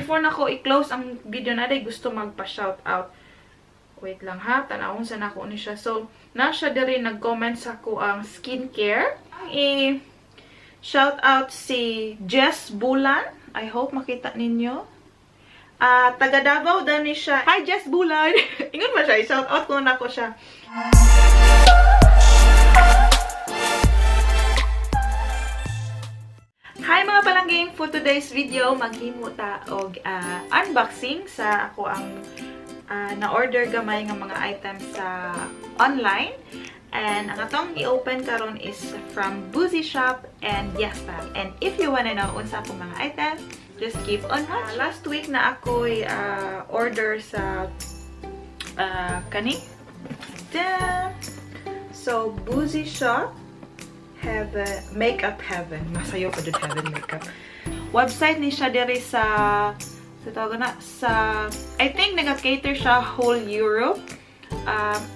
Before nako i-close ang video na day gusto magpa-shout out. Wait lang ha, tanawon sa nako ni siya. So, na siya diri nag-comment sa ko ang skincare. Ang i-shout out si Jess Bulan. I hope makita ninyo. Taga Davao daw ni siya. Hi Jess Bulan. Ingon ba siya? I-shout out ko nako siya. Hi mga palangging! For today's video, maghimo ta og unboxing sa ako ang na-order gamay nga mga items sa online. And ang atong i-open karon is from Boozyshop and YesStyle. And if you wanna know unsa akong mga items, just keep on watching. Last week na ako'y order sa kani. Ta! So, Boozyshop Heaven, Makeup Heaven. Masayo pa dun Heaven Makeup. Website ni siya diri sa tawag na, sa, I think nag-cater siya whole Europe.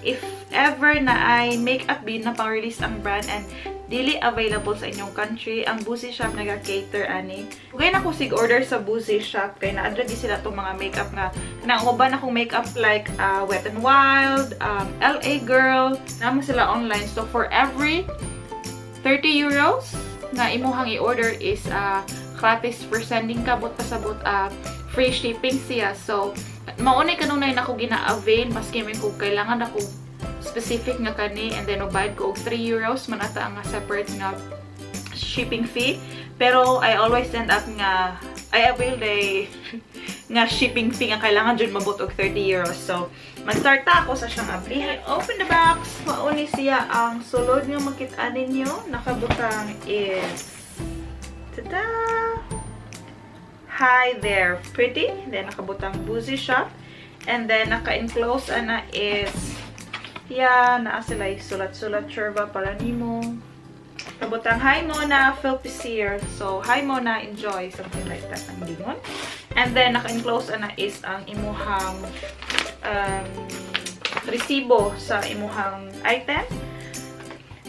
If ever na ay makeup bin na pang-release ang brand and dili available sa inyong country, ang Boozyshop nag-cater ani. Kaya na ko sig order sa Boozyshop kay naadra di sila tong mga makeup nga kanang uban akong makeup like Wet n Wild, LA Girl, naman sila online. So for every 30 euros nga imuhang i-order is gratis for sending ka, but pasabot free shipping siya. So maunay kanunay nako gina-avail maski man kung kailangan ako specific nga kani, and then ubayad ko og 3 euros man ata ang separate nga shipping fee. Pero I always end up nga I avail day nga shipping fee nga kailangan jud mabot og 30 euros. So mag-start ta ako sa siyang ablihan. Open the box. Mauni siya ang sulod nga makita ninyo. Nakabutang is tada! Hi there, pretty. Then nakabutang Boozyshop. And then naka-enclose ana is yeah, naa sila sulat-sulat churba para nimo. Kabutang hi Mona, Philpisier. So hi Mona, enjoy, something like that ang gingon. And then naka-enclose ana is ang imuhang resibo sa imuhang item.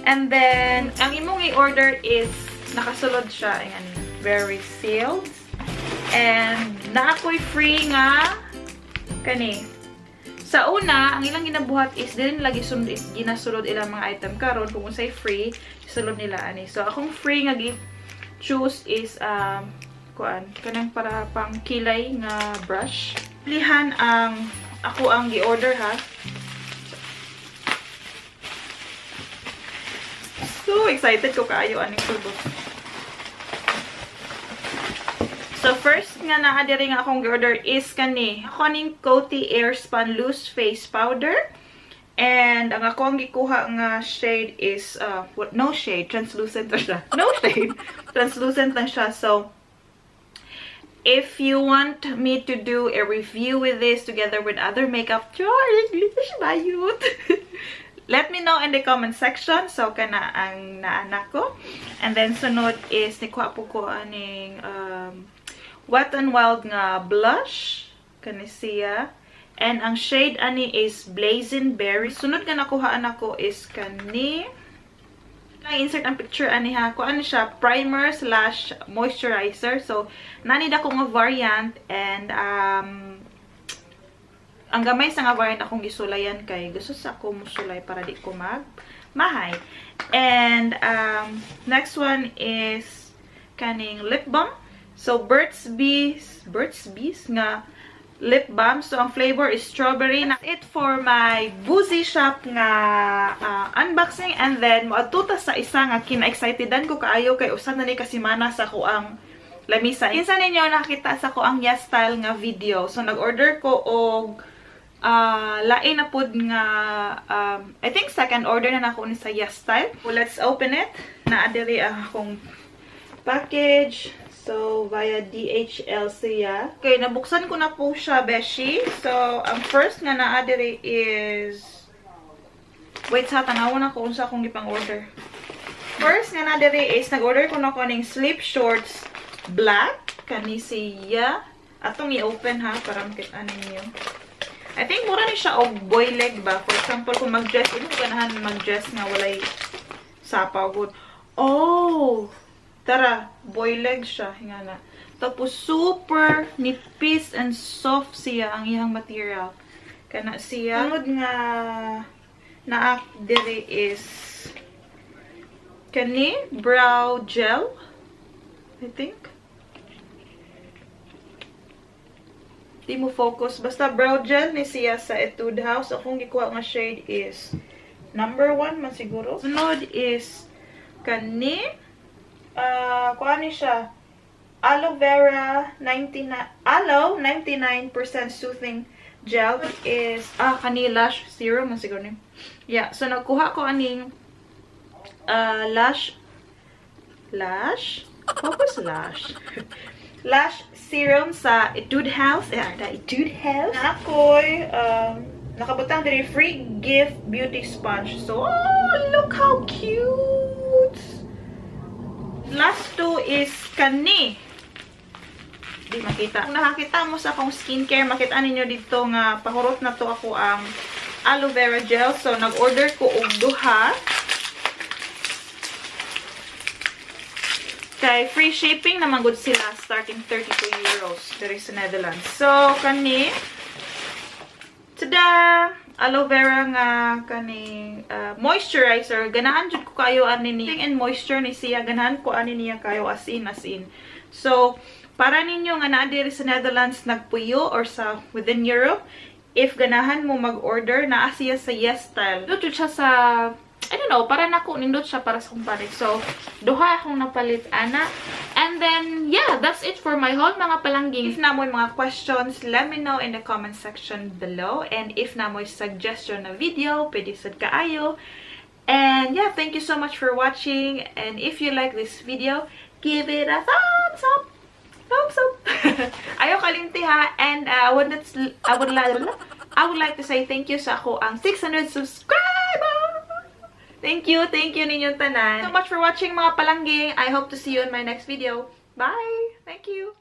And then ang imong i-order is nakasulod siya, ayan, very sealed. And naa ko'y free nga kani. Sa una, ang ilang ginabuhat is dili nila ginasulod ilang mga item karon kung unsay free, sulod nila ani. So akong free nga gi-choose is kuan kanang para pang kilay nga brush. Lihan ang ako ang gi-order ha. So excited ko kaayo aning sulod. So, first nga naa diri nga akong gi-order is kani. Ako ning Coty Airspun Loose Face Powder. And ang ako ang gikuha nga shade is, what, no shade, translucent na siya. No shade! Translucent na siya. So, if you want me to do a review with this together with other makeup, let me know in the comment section. So, kana ang naanak ko. And then, sunod is, nikuha po ko aning Wet n Wild nga blush. Kani siya. And ang shade ani is Blazin' Berry. Sunod nga nakuhaan ako is kani. Na-insert ang picture ani ha. Kuan ano siya, primer slash moisturizer. So, nani dako nga variant. And, ang gamay sa nga variant akong gisulayan kay gusto sa ako musulay para di ko magmahay. And, next one is kaning lip balm. So, Burt's Bees nga lip balm. So, ang flavor is strawberry. That's it for my Boozyshop nga unboxing. And then, moadto ta sa isa nga kina-excitedan ko kaayo kay usa na ni kasimana sa ko ang lamisa. Kinsa ninyo nakita sa ko ang YesStyle nga video. So, nag-order ko og lain na pud nga I think second order na nako ni sa YesStyle. So, let's open it. Naa diri ang akong package. So, via DHL siya. Okay, nabuksan ko na po siya, beshi. So, ang first nga naa diri is... Wait, sa tanawon ako unsa akong gipang order. First nga naa diri is, nag-order ko na ko ning slip shorts black. Kani siya. Atong i-open ha, para makita ninyo. I think mura ni siya og boy leg ba. For example, kung mag-dress, imo ganahan mag-dress nga walay sapaw gud. Oh! Tara, boy leg siya. Hinga na. Tapos super nipis and soft siya ang iyang material. Kana siya. Sunod nga naa diri is kani brow gel, I think. Di mo focus. Basta brow gel ni siya sa Etude House. Akong gikuha nga shade is number 1 man siguro. Sunod is kani kuha ni siya aloe vera 99, aloe 99% soothing gel is kani lash serum man siguro ni. Yeah, so nagkuha ko aning lash lash focus lash lash serum sa Etude House. Yeah, the Etude House. Ako'y nakabutang diri free gift beauty sponge. So, oh, look how cute. Last two is kani. Di makita. Kung nakakita mo sa akong skincare, makita ninyo dito nga pahurot na to ako ang aloe vera gel. So, nag-order ko og duha. Kay free shipping naman gud sila starting €32 diri sa Netherlands. So, kani, tada! Aloe vera nga kani moisturizer. Ganahan jud ko kayo ani ni and moisture ni siya. Ganahan ko ani niya kayo as in, as in. So, para ninyo nga naa diri sa Netherlands nagpuyo or sa within Europe, if ganahan mo mag-order, naa siya sa YesStyle. Nindot siya sa, I don't know, para nako nindot siya para sa kumpare. So, duha akong napalit ana. And then, yeah, that's it for my haul, mga palangging. If na mo'y mga questions, let me know in the comment section below. And if na mo'y suggestion na video, pwede sad kaayo. And yeah, thank you so much for watching. And if you like this video, give it a thumbs up. Thumbs up. Ayaw kalimti ha. And I would like to say thank you sa ako ang 600 subscribers. Thank you ninyong tanan. Thank you so much for watching, mga palangging. I hope to see you in my next video. Bye! Thank you!